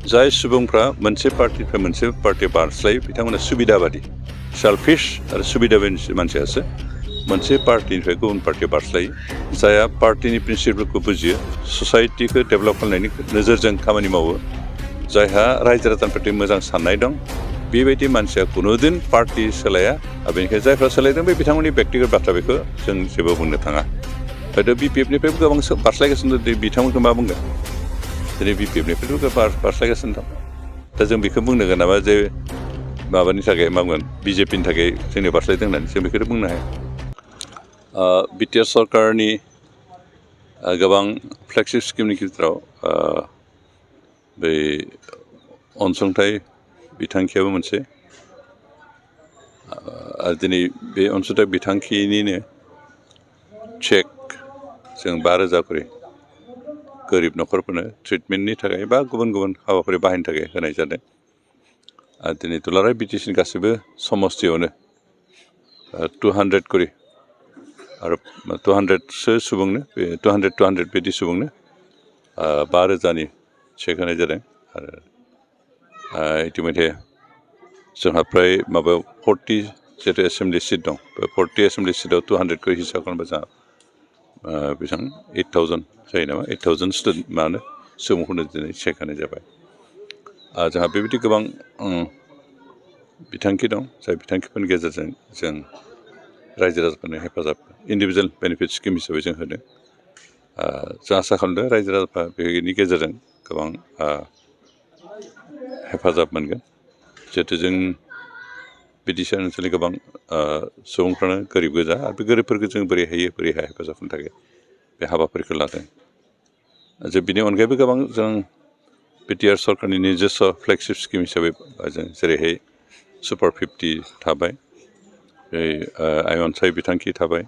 जाय सुबुंफ्रा मोनसे पार्टिनिफ्राय मोनसे पार्टि बारस्लायो बिथांमोना सुबिदाबादि सेल्फिश आरो सुबिदाबादि मानसियासो मोनसे पार्टिनिफ्राय गुबुन पार्टियाव बारस्लायो जायहा पार्टिनि प्रिन्सिपलखौ बुजियो ससाइटिखौ डेभेलप खालामनायनि नोजोरजों खामानि मावो जायहा रायजो राजानि प्रति मोजां साननाय दं बेबायदि मानसिया खुनुदिन पार्टि सोलाया बेनिखायनो जायफ्रा सोलायदों बे बिथांमोननि व्यक्तिगत बाथ्रा बेखौ जों जेबो बुंनो थाङा हयथ' BPF-निफ्रायबो गोबां बारस्लायगासिनो दं बिथांमोनखौ मा बुंगोन दिनै BPF-निफ्रायबो बारस्लायगासिनो दं दा जों बेखौ बुंनो गोनां नामा जे माबानि थाखाय मा बुंगोन BJP-नि थाखाय जोंनि बारस्लायदों होननानै जों बेखौनो बुंनो हाया BTR सरकारनि गोबां फ्लेगशिप स्किमनि गेजेराव बै अनसुंथाइ बिथांखियाबो मोनसे आरो दिनै बे अनसुंथाइ बिथांखिनिनो चेक जों 5,000 करि गोरिब न'खरफोरनो ट्रिटमेन्टनि थाखाय बा गुबुन गुबुन हाबाफारि बाहायनो थाखाय होनाय जादों आरो दिनै दुलाराय BTC-नि गासैबो समस्तियावनो 200 करि आरो 200सो सुबुंनो बे 200 बिदि सुबुंनो 5,000नि चेक होनाय जादों आरो इतिमध्य जोंहा फ्राय माबायाव 40 जितु एसेम्बलि सिट दं बे 40 एसेम्बलि सिटआव 200 करि हिसाब खालामबा जोंहा बेसेबां 8,000 जायो नामा 8,000 स्टुडेन्ट मानो सुबुंफोरनो दिनै चेक होनाय जाबाय जोंहा बेबायदि गोबां बिथांखि दं जाय बिथांखिफोरनि गेजेरजों जों रायजो राजाफोरनो हेफाजाब इन्डिभिजुवेल बेनिफिट स्किम हिसाबै जों होदों जों आसा खालामदों रायजो राजाफ्रा बेनि गेजेरजों गोबां हेफाजाब मोनगोन जिहेतु जों BTC ओनसोलनि गोबां सुबुंफ्रानो गोरिब गोजा आरो बे गोरिबफोरखौ जों बोरैहाय हेफाजाब होनो थाखाय बे हाबाफारिखौ लादों जे बिनि अनगायैबो गोबां जों BTR सरकारनि निजस्व फ्लेगशिप स्किम हिसाबै जों जेरैहाय सुपार 50 थाबाय आइ अनसाय बिथांखि थाबाय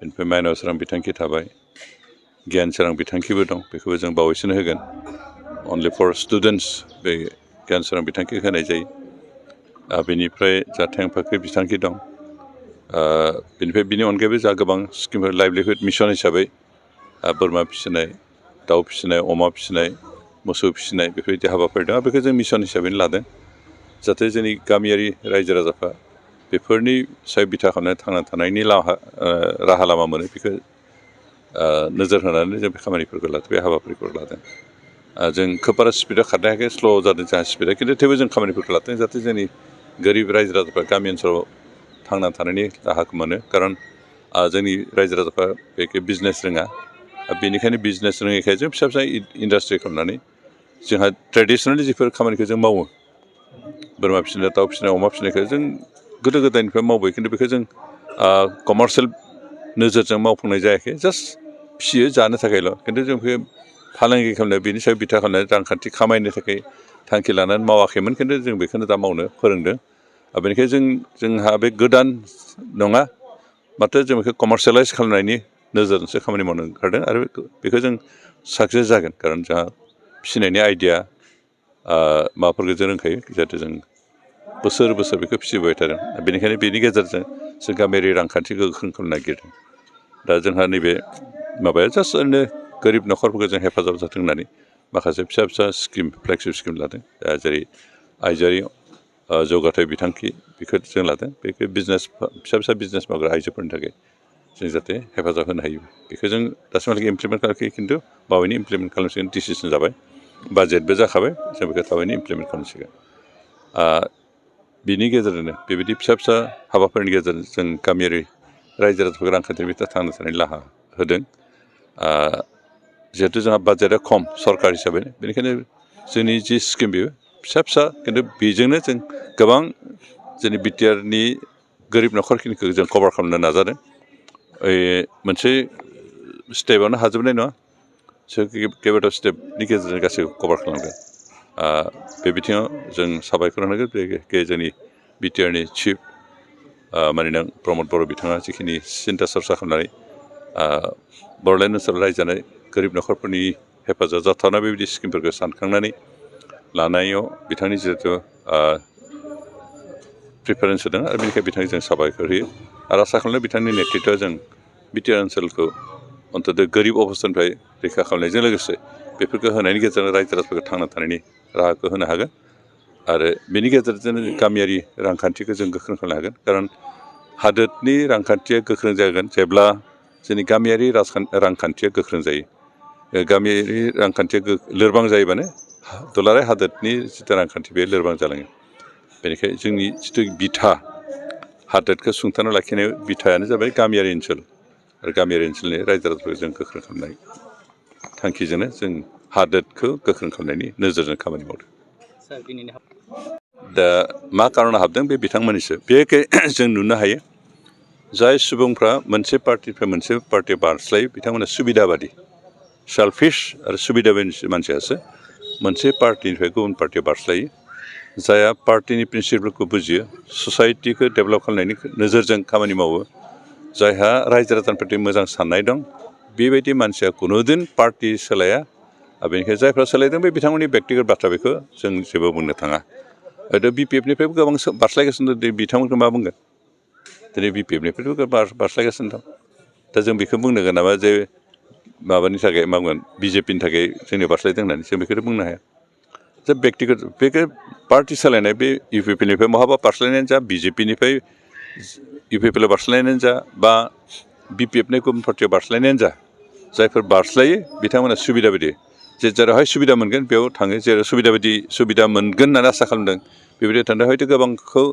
बेनिफ्राय माइनाव सोरां बिथांखि थाबाय गियान सोरां बिथांखिबो दं बेखौबो जों बावैसोनो होगोन अनलि फर स्टुडेन्टस बे गियान सोरां बिथांखि होनाय जायो बेनिफ्राय जा थेंफाख्रि बिथांखि दं बेनिफ्राय बिनि अनगायैबो जा गोबां स्किमफोर लाइभलिहुड मिशन हिसाबै बोरमा फिसिनाय दाउ फिसिनाय अमा फिसिनाय मोसौ फिसिनाय बेफोरबायदि हाबाफारि दं बेखौ जों मिशन हिसाबैनो लादों जाहाथे जोंनि गामियारि रायजो राजाफ्रा बेफोरनि सायाव बिथा खालामनानै थांना थानायनि राहा लामा मोनो बेखौ नोजोर होनानै जों बे खामानिफोरखौ लादों बे हाबाफारिफोरखौ लादों जों खोब बारा स्पिडआव खारनो हायाखै स्ल' जादों जोंहा स्पिडआ खिन्थु थेवबो जों खामानिफोरखौ लादों जाहाथे जोंनि गोरिब रायजो राजाफ्रा गामि ओनसोलाव थांना थानायनि राहाखौ मोनो खारन जोंनि रायजो राजाफ्रा बेखौ बिजनेस रोङा बेनिखायनो बिजनेस रोङैखाय जों फिसा फिसा इन्डास्ट्रि खालामनानै जोंहा ट्रेडिसनेलि जिफोर खामानिखौ जों मावो बोरमा फिसिनाय दाउ फिसिनाय अमा फिसिनायखौ जों गोदो गोदायनिफ्राय मावबाय खिन्थु बेखौ जों कमार्शियेल नोजोरजों मावफुंनाय जायाखै जास्ट फिसियो जानो थाखायल' खिन्थु जों बेखौ फालांगि खालामनो बेनि सायाव बिथा खालामनानै रांखान्थि खामायनो थाखाय थांखि लानानै मावाखैमोन खिन्थु जों बेखौनो दा मावनो फोरोंदों बेनिखायनो जोंहा बे गोदान नङा माथो जों बेखौ कमार्सियेलाइज खालामनायनि नोजोरजोंसो खामानि मावनो ओंखारदों आरो बेखौ जों साक्सेस जागोन खारन जोंहा फिसिनायनि आइडिया माबाफोरखौ जों रोंखायो जिहेतु जों बोसोर बोसोर बेखौ फिसिबाय थादों बेनिखायनो बेनि गेजेरजों जों गामियारि रांखान्थिखौ गोख्रों खालामनो नागिरदों दा जोंहा नैबे माबाया जास्ट ओरैनो गोरिब न'खरफोरखौ जों हेफाजाब जाथों होननानै माखासे फिसा फिसा स्किम फ्लेगशिप स्किम लादों जेरै आइजोआरि जौगाथाय बिथांखि बेखौ जों लादों बेखौ बिजनेस फिसा फिसा बिजनेस मावग्रा आइजोफोरनि थाखाय जों जाहाथे हेफाजाब होनो हायो बेखौ जों दासिमहालागै इमप्लिमेन्ट खालामाखै खिन्थु बावैनो इमप्लिमेन्ट खालामसिगोन डिसिसन जाबाय बाजेटबो जाखाबाय जों बेखौ थाबैनो इमप्लिमेन्ट खालामसिगोन बिनि गेजेरजोंनो बेबायदि फिसा फिसा हाबाफारिनि गेजेरजों जों गामियारि रायजो राजाफोरखौ रांखान्थियारि बिथा थांना थानायनि राहा होदों जिहेतु जोंहा बाजेटआ खम सरकार हिसाबै बेनिखायनो जोंनि जि स्किम बेयो फिसा फिसा खिन्थु बेजोंनो जों गोबां जोंनि BTRनि गोरिब न'खरखिनिखौ जों कभार खालामनो नाजादों मोनसे स्टेपआवनो हाजोबनाय नङा केबिनेट स्टेपनि गेजेरजों गासैखौ कभार खालामगोन बे बिथिङाव जों साबायखर होनांगोन बे जोंनि BTRनि चिफ मानोना प्रमद बर' बिथाङा जिखिनि सिन्था सरसा खालामनानै बड'लेण्ड ओनसोलाव रायजो जानाय गोरिब न'खरफोरनि हेफाजाब जाथावना बेबायदि स्किमफोरखौ सानखांनानै लानायाव बिथांनि जिहेथु प्रिफारेन्स होदों आरो बेनिखायनो बिथांनि जों साबायखर होयो आरो आसा खालामो बिथांनि नेतृत्वआव जों BTR ओनसोलखौ अन्तत' गोरिब अबस्थानिफ्राय रैखा खालामनायजों लोगोसे बेफोरखौ होनायनि गेजेरजों रायजो राजाफोरखौ थांना थानायनि राहाखौ होनो हागोन आरो बेनि गेजेरजों गामियारि रांखान्थिखौ जों गोख्रों खालामनो हागोन खारन हादोरनि रांखान्थिया गोख्रों जागोन जेब्ला जोंनि गामियारि रांखान्थिया गोख्रों जायो गामियारि रांखान्थिया लोरबां जायोबानो दुलाराय हादोरनि जिथु रांखान्थि बे लोरबां जालाङो बेनिखायनो जोंनि जिथु बिथा हादोरखौ सुंथाना लाखिनाय बिथायानो जाबाय गामियारि ओनसोल आरो गामियारि ओनसोलनि रायजो राजाफोरखौ जों गोख्रों खालामनाय थांखिजोंनो जों हादोरखौ गोख्रों खालामनायनि नोजोरजों खामानि मावदों दा मा कारनाव हाबदों बे बिथांमोननिसो बेखौ जों नुनो हायो जाय सुबुंफ्रा मोनसे पार्टिनिफ्राय मोनसे पार्टि बारस्लायो बिथांमोना सुबिदाबादि सेल्फिश आरो सुबिदाबादि मानसियासो मोनसे पार्टिनिफ्राय गुबुन पार्टियाव बारस्लायो जायहा पार्टिनि प्रिन्सिपालखौ बुजियो ससाइटिखौ डेभेलप खालामनायनि नोजोरजों खामानि मावो जायहा रायजो राजानि प्रति मोजां साननाय दं बेबायदि मानसिया खुनुदिन पार्टि सोलाया बेनिखायनो जायफ्रा सोलायदों बे बिथांमोननि बेक्तिगत बाथ्रा बेखौ जों जेबो बुंनो थाङा दा BPF-निफ्रायबो गोबां बारस्लायगासिनो दं बिथांमोनखौ मा बुंगोन दिनै BPF-निफ्रायबो बारस्लायगासिनो दं दा जों बेखौ बुंनो गोन नामा जे माबानि थाखाय मा बुंगोन BJP-नि थाखाय जोंनि बारस्लायदों होननानै जों बेखौथ' बुंनो हाया जे बेक्तिगत बेखौ पार्टि सोलायनाय बे UPP-निफ्राय महाबा बारस्लायनायानो जा BJP-निफ्राय UPP-आव बारस्लायनायानो जा बा BPF-नि गुबुन पार्टियाव बारस्लायनायानो जा जायफोर बारस्लायो बिथांमोना सुबिदा बायदि जे जेरावहाय सुबिदा मोनगोन बेयाव थाङो जेराव सुबिदा मोनगोन होननानै आसा खालामदों बेबायदि थांदों हयथ' गोबांखौ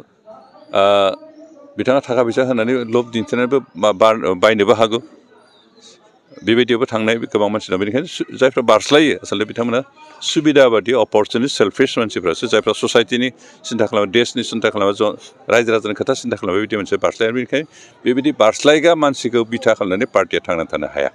बिथाङा थाखा फैसा होनानै लब दिन्थिनानैबो बायनोबो हागौ बेबायदियावबो थांनाय गोबां मानसि दं बेनिखायनो जायफ्रा बारस्लायो आसलथे बिथांमोना सुबिदा बादि अपरचुनिस्ट सेल्फिश मानसिफ्रासो जायफ्रा ससाइटिनि सिन्था खालामो देशनि सिन्था खालामो रायजो राजानि खोथा सिन्था खालामो बेबायदि मोनसे बारस्लाया बेनिखायनो बेबायदि बारस्लायग्रा मानसिखौ बिथा खालामनानै पार्टिया थांना थानो हाया